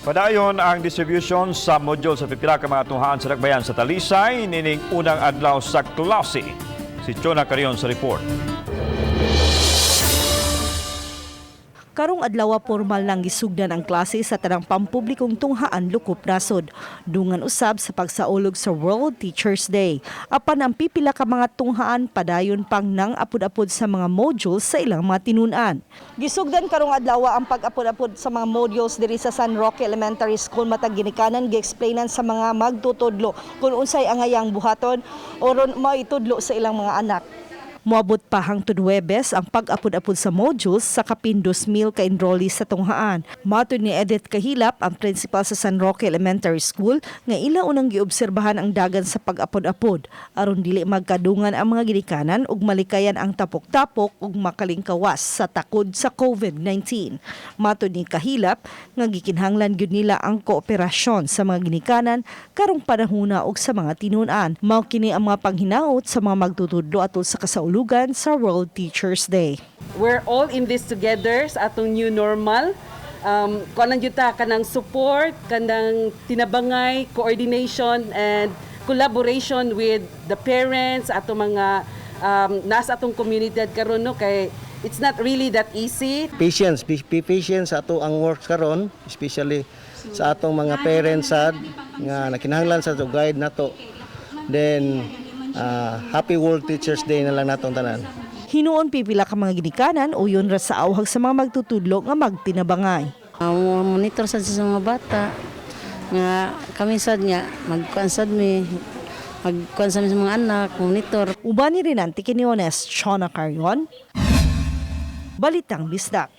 Padayon ang distribution sa module sa pipila ka mga tunghaan sa Dakbayan sa Talisay nining unang adlaw sa klase. Si Chona Carion sa report. Karong adlaw, formal nang gisugdan ang klase sa tanang pampublikong tunghaan lokop nasod. Dungan usab sa pagsaulog sa World Teachers Day. Apan ang pipila ka mga tunghaan, padayon pang nang apod-apod sa mga modules sa ilang mga tinun-an. Gisugdan karong adlaw ang pag-apod-apod sa mga modules diri sa San Roque Elementary School, matag ginikanan gi-explainan sa mga magtutudlo kung unsay angayang buhaton aron maitudlo sa ilang mga anak. Moabot pa hangtod Huwebes ang pag-apod-apod sa modules sa kapin 2,000 ka enrollees sa tunghaan. Matod ni Edith Kahilap, ang principal sa San Roque Elementary School, nga ila unang giobserbahan ang dagan sa pag-apod-apod aron dili magkadungan ang mga ginikanan ug malikayan ang tapok-tapok ug makalingkawas sa takod sa COVID-19. Matod ni Kahilap, nga gikinahanglan gyud nila ang kooperasyon sa mga ginikanan karong panahona ug sa mga tinun-an. Mao kini ang mga panghinaot sa mga magtutudlo atol sa kasaulugan sa World Teachers Day. We're all in this together sa atong new normal. Kuan lang jud ta, kanang support, kanang tinabangay, coordination and collaboration with the parents, atong mga nasa atong komunidad karon, no, kay it's not really that easy. Patience, be patient sa ato ang work karon, especially sa atong mga parents sad nga nakinahanglan sa ato guide nato. Then happy World Teachers Day na lang natong tanan. Hinuon pipila ka mga ginikanan, uyon ra sa awhag sa mga magtutudlo nga magtinabangay. Monitor sad sa mga bata nga kami sad nga magkuan sad mi, magkuan sa mi sa mga anak, monitor. Uban ni Renante Quinones, Chona Carion, Balitang Bisdak.